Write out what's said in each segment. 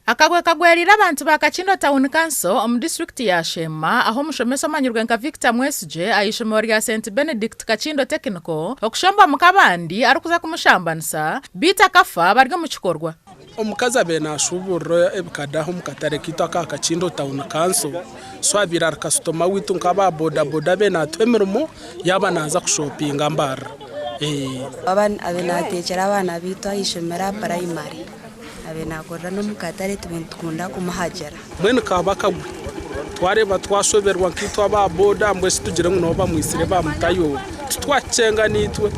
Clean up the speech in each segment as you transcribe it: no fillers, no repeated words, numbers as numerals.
Akagwe kagweriire abantu ba Kakindo Town Council omu disiturikiti ya Sheema ahu omushomesa omanyirwe nka Victor Mwesigye aha ishomero rya Saint Benedict Kakindo Technical okushomba muka abandi arikuza kumushambanisa beitu akafa bari omu kikorwa. Omukazi abaire nashuburira ebikade aha omu katare kaitu aka Kakindo Town Council so abaire ari kasitoma waitu nk'aba boda boda abaire natuha emirimo yaaba naaza kushopinga Mbarara. Abaire natekyera abaana baitu aha ishomero aha purayimare. Abaire naakorera n'omu katare tube nitukunda kumuhagira. Mbwenu kaaba akagwe twareeba twashoberwa nkaitwe aba boda mbwenu shi tugire ngu nabo bamwitsire bamutayo titwakikyenga naitwe.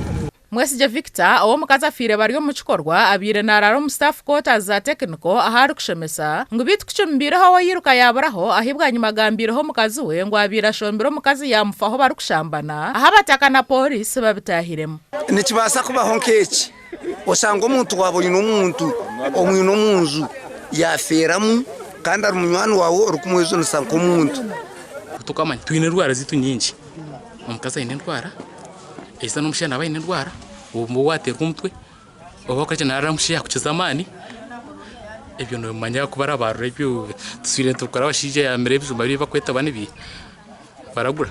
Mwesigye Victor, ou omukazi afiire bari omu kikorwa abaire naaraara omu staff quarters za Technical ahu arikushomesa, ngu beitu ku kimubaireho we yairuka yaaburaho ahi bwanyima agambiireho omukazi we ngu abaire ashombire omukazi yaamufaho barikushambana ahu abataka na pooriisi babitaahiremu. Nikibaasa kubaho nk'eki. Osanga omuntu waaba oine omuntu omwine omu nju yaafeeramu kandi ari munywani waawe orikumwejunisa nk'omuntu. Tukamanya twine endwara zaitu nyingi, omukazi aine endwara, eizooba n'omushaija naaba aine endwara, oba waateerwa omutwe oba wakoraki naaba omushaija yakukiza amaani, ebyo noomanya ku barabarura ebyo tuswire nitukora abashaija yaamira ebijuma ebi barikweta nibi baragura.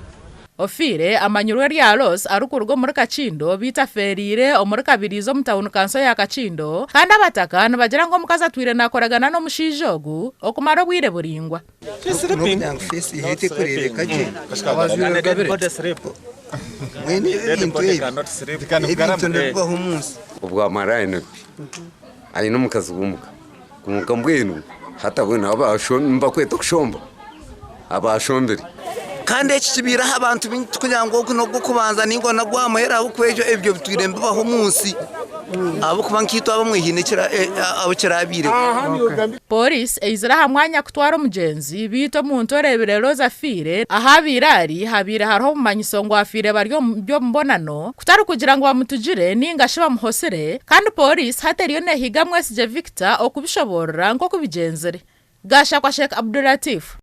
Ofiire amanyirwe erya Rose arikuruga omuri Kakindo beitu afeereire omuri Kabiriizi omu tauni kanso ya Kakindo kandi abataka nibagira ngu omukazi atwire nakoragana n'omushaija ogu okumara obwire buraingwa. N'okugira ngu feesi ye terikureebeka gye. Mbwenu ebi ebintu ebi, ebintu nibibaho omu nsi. Obwamaraaya ni bubi. Aine omukazi w'omuka kwonka mbwenu hati abwenu nibakweta okushomba abaashombire. Kandi eki kibaire aha bantu baingi tikugira ngu ogu n'ogw'okubanza nainga n'ogw'aha muheru ahabw'okuba ebyo ebyo bitwire nibibaho omu nsi ahabw'okuba nkaitwe abamwe haine abu kirabaireho. Pooriisi eizire aha mwanya kutwara omugyenzi beitu omuntu oreebire Rose afiire ahu abaire ari habaire hariho obumanyiso ngu afiire bari omu by'omubonano kutari kugira ngu bamutugire ninga shi bamuhosire kandi pooriisi hati eriyo neehiga Mwesigye Victor okubishoboorora nk'oku bigyenzire. Gashakwa Sheikh Abdulatif.